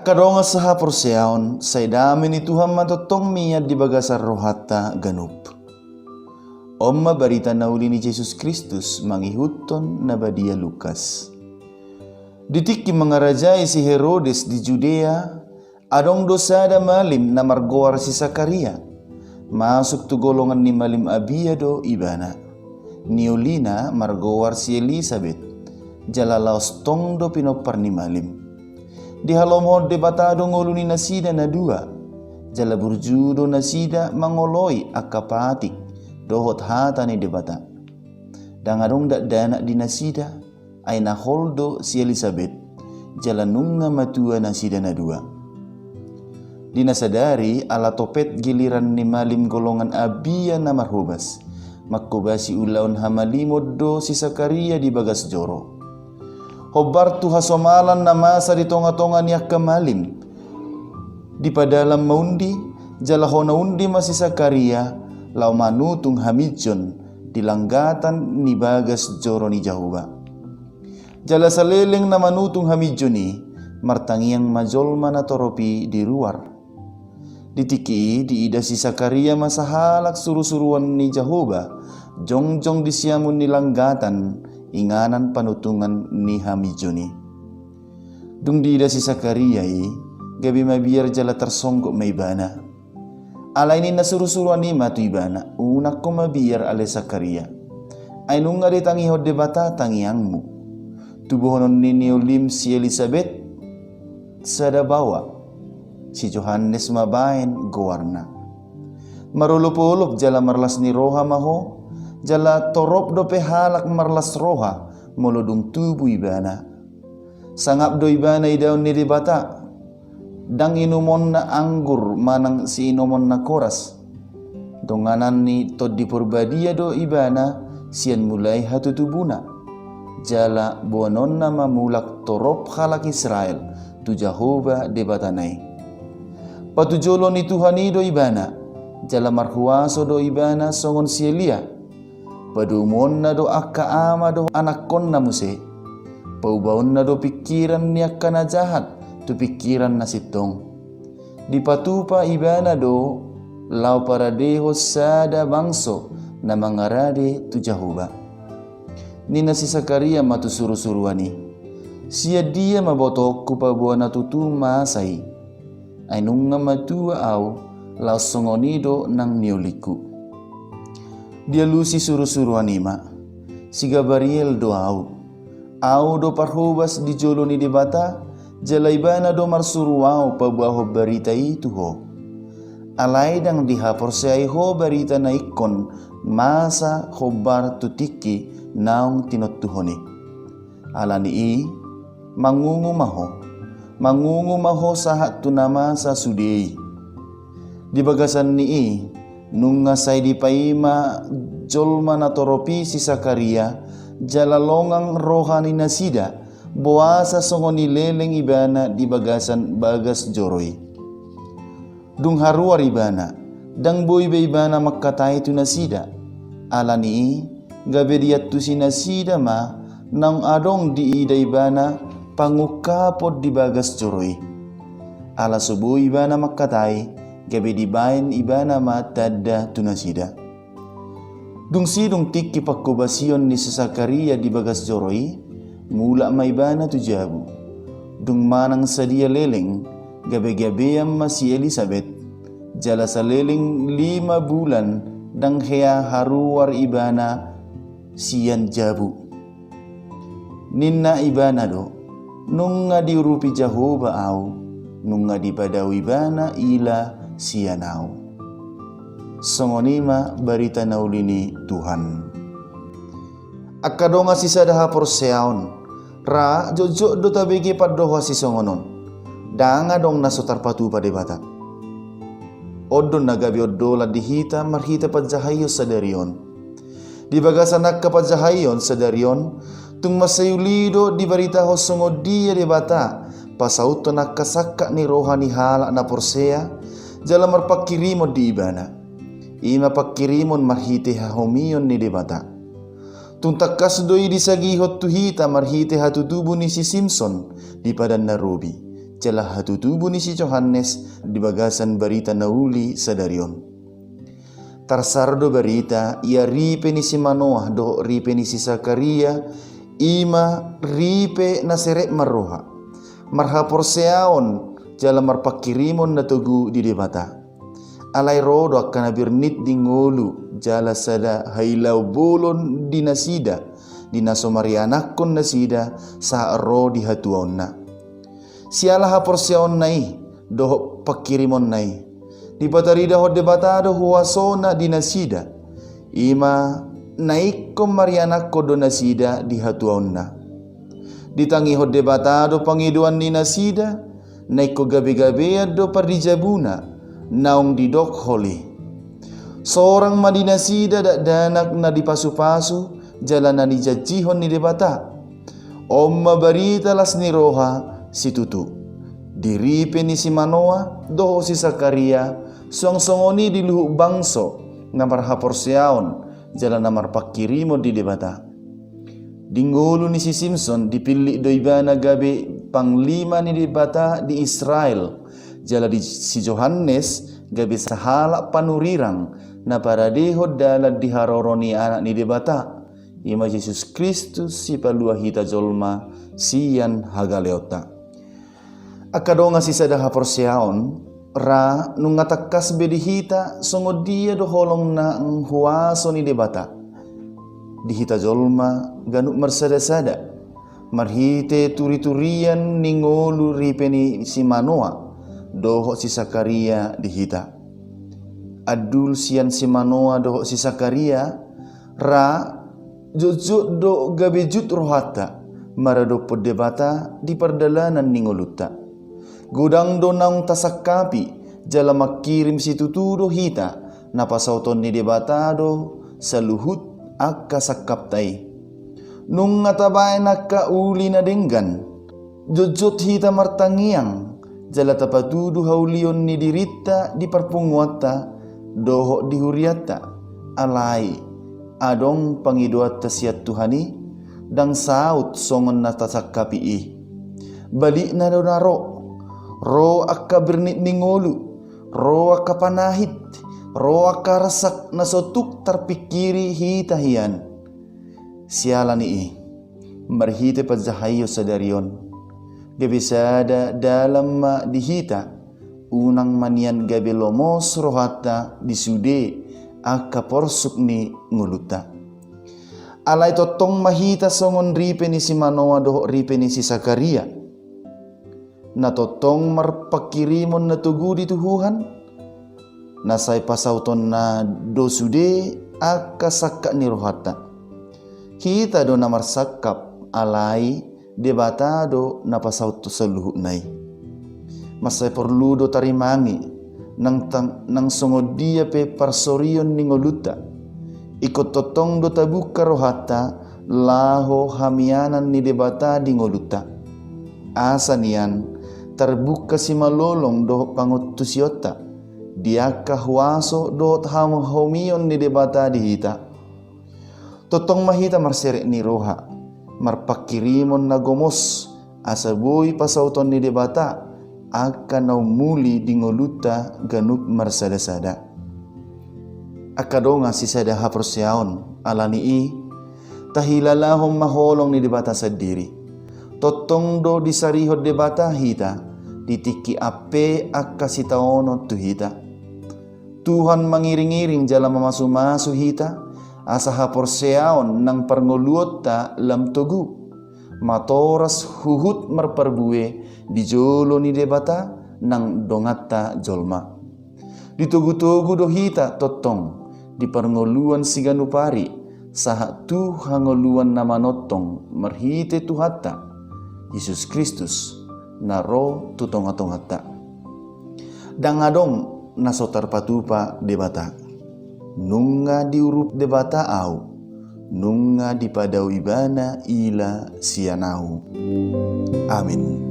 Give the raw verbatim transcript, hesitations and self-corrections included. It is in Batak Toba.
Angka dongan sahaporseaon, sai dame ni Tuhan ma tongtong mian di bagasan rohanta ganup. On ma barita na uli ni Jesus Kristus mangihuthon na badia Lukas. Di tingki mangarajai si Herodes di Judea, adong do sada malim na margoar si Sakaria. Masuk tu golongan ni malim Abia do ibana. Niolina margoar si Elisabet, jala laos tong do pinompar ni malim. Dihalomohon Debata do ngolu ni nasida na dua, jala burju do nasida mangoloi angka patik dohot hata ni Debata. Ndang adong dakdanak di nasida, ai na hol do si Elisabet, jala nunga matua nasida na dua. Di na sadari, ala topet giliran ni malim golongan Abia na marhobas, manghobasi ulaon hamalimon do si Sakaria di bagas joro. Hombar tu hasomalan na masa di tonga-tonga ni angka malim, dipadalan ma undi, jala hona undi ma si Sakaria laho manutung haminjon di langgatan ni bagas joro ni Jahowa. Jala saleleng na manutung haminjon i, martangiang ma jolma na torop i di ruar. Di tingki i diida si Sakaria ma sahalak surusuruan ni Jahowa, jongjong di siamun ni langgatan inganan panutungan ni haminjon i. Dung diida si Sakaria i, gabe mabiar jala tarsonggot ma ibana. Alai ninna surusuruan i ma tu ibana, unang ho mabiar ale Sakaria. Ai nunga ditangihon Debata tangiangmu. Tubuhonon ni niolim si Elisabet sada baoa, si Johannes ma baen goarna. Marolopolop jala marlas ni roha ma ho, jala torop dope halak marlas roha molo dung tubu ibana. Sangap do ibana idaon ni Debata, ndang inumonna anggur manang siinumon na koras. Donganan ni Tondi Porbadia do ibana sian mulai hatutubuna. Jala boanonna ma mulak torop halak Israel tu Jahowa Debatana i. Patujolo ni Tuhan i do ibana, jala marhuaso do ibana songon si Elia. Padomuonna do angka ama dohot anakkonna muse. Paubaonna do pingkiran ni angka na jahat tu pingkiran na sintong. Dipatupa ibana do laho paradehon sada bangso na mangarade tu Jahowa. Ninna si Sakaria ma tu surusuruan i, sian dia ma botoonku paboa na tutu masa i? Ai nunga matua au, laos songon i do nang niolingku. Dialusi surusuruan i ma, si Gabariel do au. Au do parhobas di jolo ni Debata, jala ibana do marsuru au paboahon barita i tu ho. Alai ndang dihaporseai ho barita na ingkon masa hombar tu tingki naung tinontuhon i. Ala ni i, mangungu ma ho, mangungu ma ho sahat tu na masa sude i. Di bagasan ni i, nunga sai dipaima jolma na torop i si Sakaria, jala longang roha ni nasida, boasa songon i leleng ibana di bagasan bagas joro i. Dung haruar ibana, ndang boi be ibana mangkatai tu nasida. Ala ni i, gabe diantusi nasida ma naung adong diida ibana pangungkapon di bagas joro i. Ala so boi ibana mangkatai, gabe dibaen ibana ma tanda tu nasida. Dung sidung tingki panghobasion ni si Sakaria di bagas joro i, mulak ma ibana tu jabu. Dung manang sadia leleng, gabegabean ma si Elisabet, jala saleleng lima bulan ndang hea haruar ibana sian jabu. Ninna ibana do, nunga diurupi Jahowa au, nunga dipadao ibana ila sian au. Songon i ma barita na uli ni Tuhan. Angka dongan sisada haporseaon, ra jotjot do tabege pandohan sisongon on. Ndang adong na so tarpatupa Debata. On do na gabe ondolan di hita marhite panjahaion sadari on. Di bagasan angka panjahaion sadari on, tung mansai uli do dibaritahon songon dia Debata pasauthon angka sangkap ni roha ni halak na porsea, jala marpanghirimon di Ibana. I ma panghirimon marhite hahomion ni Debata. Tung tangkas do i disagihon tu hita marhite hatutubu ni si Simson di padan na robi. jala hatutubu ni si Johannes di bagasan barita na uli sadari on. Tarsar do barita ia ripe ni si Manoa dohot ripe ni si Sakaria, i ma ripe na serep marroha, marhaporseaon jala marpangkirimon na togu di Debata. Alai ro do angka na bernit di ngolu jala sada hailaon bolon di nasida, di na so marianakkon nasida sahat ro di hatuaonna. Siala haporseaonna i dohot pangkirimonna i, dipataridahon Debata do huasona di nasida, i ma na ingkon marianakkon do nasida di hatuaonna. Ditangihon Debata do pangidoan ni nasida, na ingkon gabegabean do parrijabuna naung didok holi. Sorang ma di nasida dakdanak na dipasupasu jala na nijanjihon ni Debata. On ma barita las ni roha situtu. Di ripe ni si Manoa dohot si Sakaria, suang songon i di luhut bangso na marhaporseaon jala na marpangkirimon di Debata. Di ngolu ni si Simson dipillit do ibana gabe panglima ni Debata di Israel, jala di si Johannes gabe sahalak panurirang na paradehon dalan di haroro ni Anak ni Debata, i ma Jesus Kristus, sipalua hita jolma sian hagaleonta. Angka dongan sisada haporseaon, ra nunga tangkas be di hita songon dia do holong nang huaso ni Debata di hita jolma ganup marsadasada, marhite turiturian ni ngolu ripe ni si Manoa dohot si Sakaria di hita. Andul sian si Manoa dohot si Sakaria, ra jotjot do gabe jut rohanta maradophon Debata di pardalanan ni ngolunta. Godang do naung tasangkapi, jala mangkirim situtu do hita, na pasauton ni Debata do saluhut angka sangkapta i. Nunga tabaen angka uli na denggan, jotjot hita martangiang, jala tapatudu haulion ni dirinta di parpunguanta dohot di hurianta. Alai adong pangidoanta sian Tuhan i, ndang saut songon na tasangkapi i. Balikna do na ro, ro angka bernit ni ngolu, ro angka panahit, ro angka arsak na so tuk tarpingkiri hita hian. Siala ni i, marhite panjahaion sadari on, gabe sada dalan ma di hita, unang ma nian gabe lomos rohanta di sude angka porsuk ni ngolunta. Alai tongtong ma hita songon ripe ni si Manoa dohot ripe ni si Sakaria, na tongtong marpangkirimon na togu di tuhuhan, na sai pasautonna do sude angka sangkap ni rohanta. Hita do na marsangkap, alai Debata do na pasaut saluhutna i. Mansai porlu do tarimangi, nang tang-, nang songon dia pe parsorion ni ngolunta. Ingkon tongtong do tabuka rohanta laho hamianan ni Debata di ngolunta. Asa nian tarbuka simalolong dohot pangantusionta di angka huaso dohot hamahomion ni Debata di hita. Tongtong ma hita marserep ni roha, marpangkirimon na gomos, asa boi pasauton ni Debata angka na ummuli di ngolunta ganup marsadasada. Angka dongan sisada haporseaon, ala ni i tahilalahon ma holong ni Debata sandiri. Tongtong do disarihon Debata hita di tingki ampe angka sitaonon tu hita. Tuhan mangiringiring jala mamasumasu hita, asa haporseaon nang parngoluonta lam togu, matoras huhut marparbue di jolo ni Debata nang donganta jolma. Ditogutogu do hita tongtong di parngoluon siganup ari, sahat tu hangoluan na manongtong marhite Tuhanta Jesus Kristus, na ro tu tongatonganta. Ndang adong na so tarpatupa Debata. Nunga diurup Debata ahu, nunga dipadao Ibana ila sian ahu. Amin.